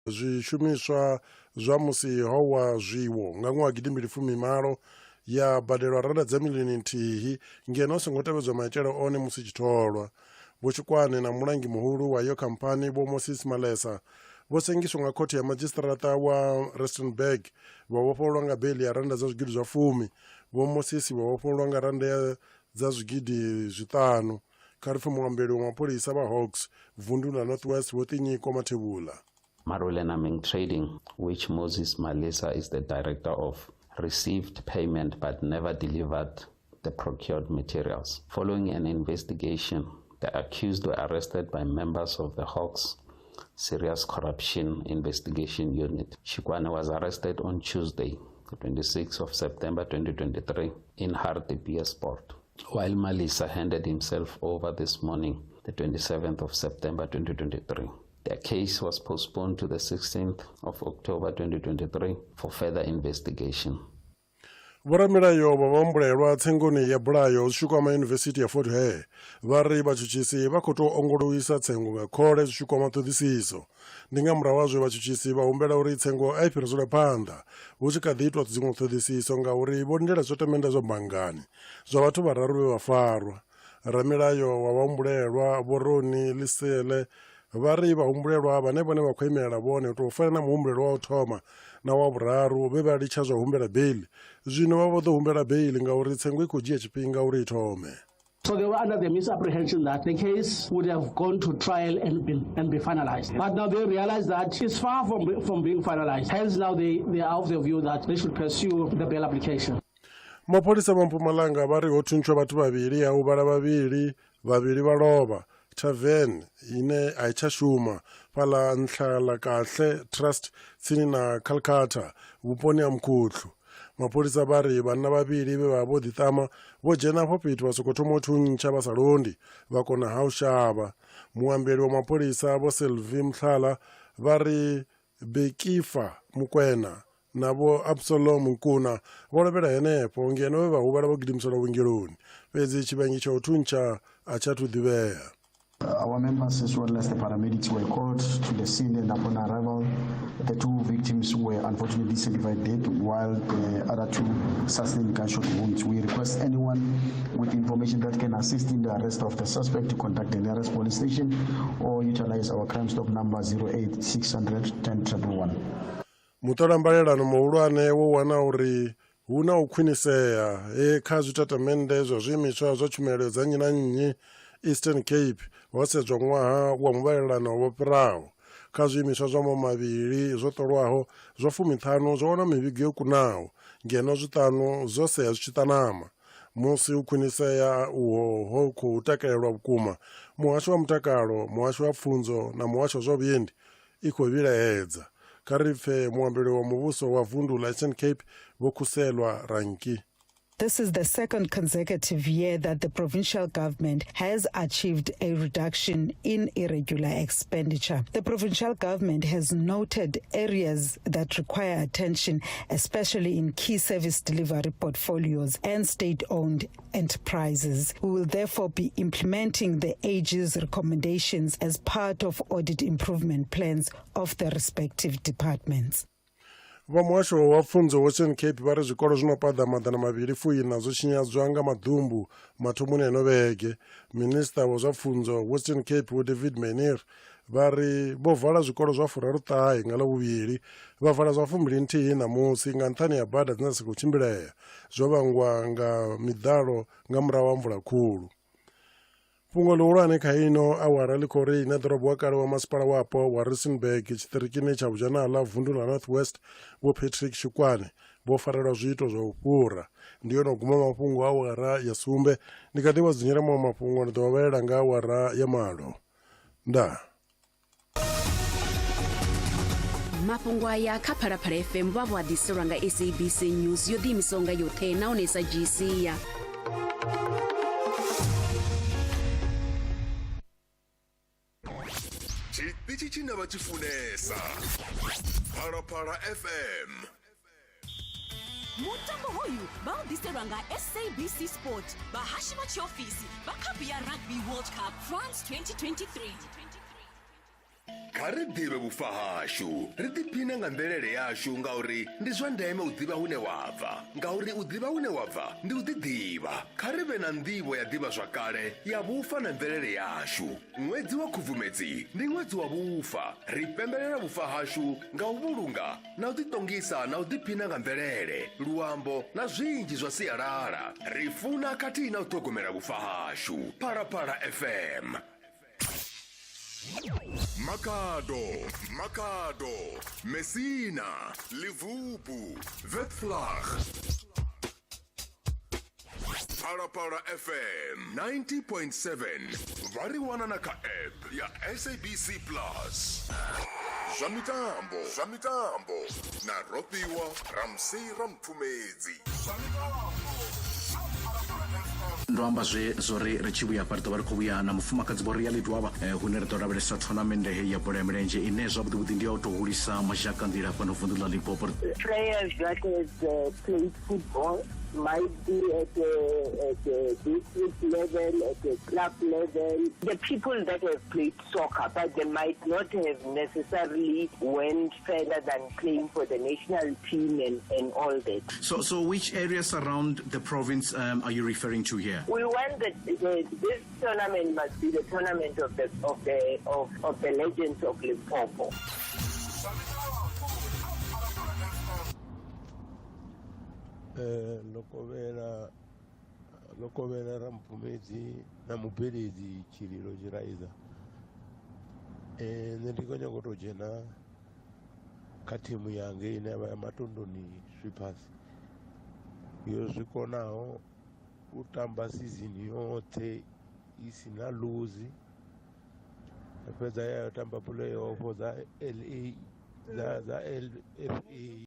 Zwishumiswa zwa musi ho wa zwiwo nga ṅwaha wa gidimbili fumi malo ya badelwa rannda dza miḽioni nthihi ngeno hu songo tevhedzwa maitele one musi i tshi tholwa. Vho Tshikwani na mulangi muhulu wa iyo khamphani Vho Moses Malesa vho sengiswa nga khothe ya madzhisiṱiraṱa wa Rustenburg vha vhofhololwa nga beiḽi ya rannda dza zwigidi zwa fumi, Vho Mosisi vha vhofhololwa nga rannda dza zwigidi zwiṱanu. Kha ri pfe muambeli wa mapholisa vha Hawks vunduni ḽa North West Vho Tinyiko Mathebula. Marule Naming Trading, which Moses Malisa is the director of, received payment but never delivered the procured materials. Following an investigation, the accused were arrested by members of the Hawks Serious Corruption Investigation Unit. Shikwane was arrested on Tuesday, the 26th of September 2023, in Hartbeespoort, while Malisa handed himself over this morning, the 27th of September 2023. Their case was postponed to the 16th of October 2023 for further investigation. Vhoramilayo vha vhahumbulelwa tsengoni ya bulayo zwi tshi kwama Yunivesithi ya Fort Hare vha ri vhatshutshisi vha khou tou ongoloisa tsengo nga khole zwi tshi kwama ṱhoḓisiso. Ndi nga murahu ha zwe vhatshutshisi vha humbela uri tsengo a i fhiriselwe phanḓa hu tshi kha ḓi itwa dziṅwe ṱhoḓisiso ngauri vho lindela zwitatamennde zwa banngani zwa vhathu vhararu vhe vha farwa. Ramilayo wa vhahumbulelwa Vho Ronnie Lisele vha ri vhahumbulelwa vhane vhone vha khou imelela vhone u tou fana na muhumbulelwa wa u thoma na wa vhuraru vhe vha litsha zwa u humbela beiḽi zwino vha vho ḓo humbela beiḽi ngauri tsengo i khou dzhia tshifhinga uri i thome. So they were under the misapprehension that the case would have gone to trial and been and be finalized. But now they realize that it's far from, from being finalized. Hence now they, they are of the view that they should pursue the bail application. Mapholisa vha Mpumalanga vha ri ho thuntshwa vhathu vhavhili ha huvhala vhavhili, vhavhili vha lovha. Tavern ine a i tsha shuma fhaḽa Nhlalakahle Trust tsini na Calcutta vhuponi ha Mkhuhlu. Mapholisa vha ri vhanna vhavhili vhe vha vho ḓiṱama vho dzhena afho fhethu vha sokou thoma u thuntsha vha sa londi vha kona ha u shavha. Muambeli wa mapholisa Vho Selvie Mhlala vha ri Bekifa Mukwena na Vho Absalom Nkuna vho lovhela henefho ngeno vhe vha huvhala vho gidimiselwa vhuongeloni, fhedzi tshivhangi tsha u thuntsha a tsha athu ḓivhea. Our members as well as the paramedics were called to the scene and upon arrival the two victims were unfortunately certified dead while the other two sustained gunshot wounds. We request anyone with information that can assist in the arrest of the suspect to contact the nearest police station or utilize our crime stop number 08600 10 111. Muṱola mbalelano muhulwane wo wana uri hu na u khwinisea he kha zwitatamennde zwa zwiimiswa zwa tshumelo dza nnyi na nnyi Eastern Cape ho sedzwa ṅwaha wa muvhalelano wo fhiraho. Kha zwiimiswa zwa mavhili zwo ṱolwaho, zwa fumiṱhanu zwo wana mivhigo yo kunaho, ngeno zwiṱanu zwo sea zwi tshi ṱanama. Musi u khwinisea uho ho khou takalelwa vhukuma, Muhasho wa Mutakalo, Muhasho wa Pfunzo na Muhasho wa zwa Vhuendi i khou vhilaedza. Kha ri pfe muambeli wa muvhuso wa vundu ḽa Eastern Cape Vho Khuselwa Ranki. This is the second consecutive year that the provincial government has achieved a reduction in irregular expenditure. The provincial government has noted areas that require attention, especially in key service delivery portfolios and state owned enterprises. We will therefore be implementing the AG's recommendations as part of audit improvement plans of the respective departments. Vha muhasho wa pfunzo Western Cape vha ri zwikolo zwi no paḓa maḓana mavhili fuiṋa zwo tshinyadzwa nga maḓumbu mathomoni a ino vhege. Minisiṱa wa zwa pfunzo Western Cape Vho David Maynier vha ri vho vala zwikolo zwa furaruṱahe nga Ḽavhuvhili vha vala zwa fumbili nthihi ṋamusi nga nṱhani ha bada dzine dza sa khou tshimbilea zwo vhangwa nga miḓalo nga murahu ha mvula khulu. Fhungo ḽihulwane kha ino awara ḽi khou ri ine ḓorobo wa kale wa masipala wapo wa Rustenburg tshiṱirikini tsha Vhudzhanaḽa vundu ḽa North West Vho Patrick Tshikwani vho farelwa zwiito zwa u fhura. Ndi yo no guma mafhungo a awara ya sumbe ndi kha ḓi vha dzunyela maṅwe mafhungo ndi ḓo vha vhalela nga awara ya malo. Ndaa. Mafhungo aya kha Phalaphala FM vha vho a ḓiselwa nga SABC News yo ḓiimisaho nga yoṱhe nahone i sa dzhii sia. Tshiṱitshi tshine vha tshi funesa Phalaphala FM. Mutambo hoyu vha u ḓiselwa nga SABC Sport, vhahashi vha tshiofisi vha khapu ya Rugby World Cup France 2023. Kha ri ḓivhe vhufa hashu, ri ḓiphine nga mvelele yashu ngauri ndi zwa ndeme u ḓivha hune wa bva, ngauri u ḓivha hune wa bva ndi u ḓiḓivha. Kha ri vhe na nḓivho ya ḓivhazwakale ya vhufa na mvelele yashu. Ṅwedzi wa Khubvumedzi ndi ṅwedzi wa vhufa. Ri pembelela vhufa hashu nga u vhulunga na u ḓiṱongisa na u ḓiphina nga mvelele, luambo na zwinzhi zwa sialala. Ri funa khathihi na u ṱhogomela vhufa hashu. Phalaphala FM. Makhado, Makhado, Messina, Livubu, Vetvlag. Phalaphala FM 90.7 vha ri wana na kha app ya SABC Plus. Zwa mitambo, zwa mitambo na Rofhiwa Ramsey Rampfumedzi. Ndo amba zwe zwo ri ri tshi vhuya hafha ri ḓo vha ri khou vhuya na mufumakadzi Vho Ria Ledwaba eh, hune ri ḓo lavhelesa thonamennde heyi ya bola ya milenzhe ine zwavhuḓi vhuḓi ndi ya u tou hulisa mazhakanḓila fhano vunḓu ḽa Limpopo. Players that has played football might be at a district level, at a club level. The people that have played soccer, but they might not have necessarily went further than playing for the national team and all that. So which areas around the province are you referring to here? We want this tournament must be the tournament of the legends of Limpopo. Lokovhela Lokovhela Rampfumedzi na mubveledzi Tshililo Tshiraiza. Nṋe ndi khou nyanga u tou dzhena kha thimu yanga ine yavha ya Matondoni Sweepers yo zwi konaho u tamba season yoṱhe i si na lose, fhedza ya yo tamba play off dza LA dza LFA.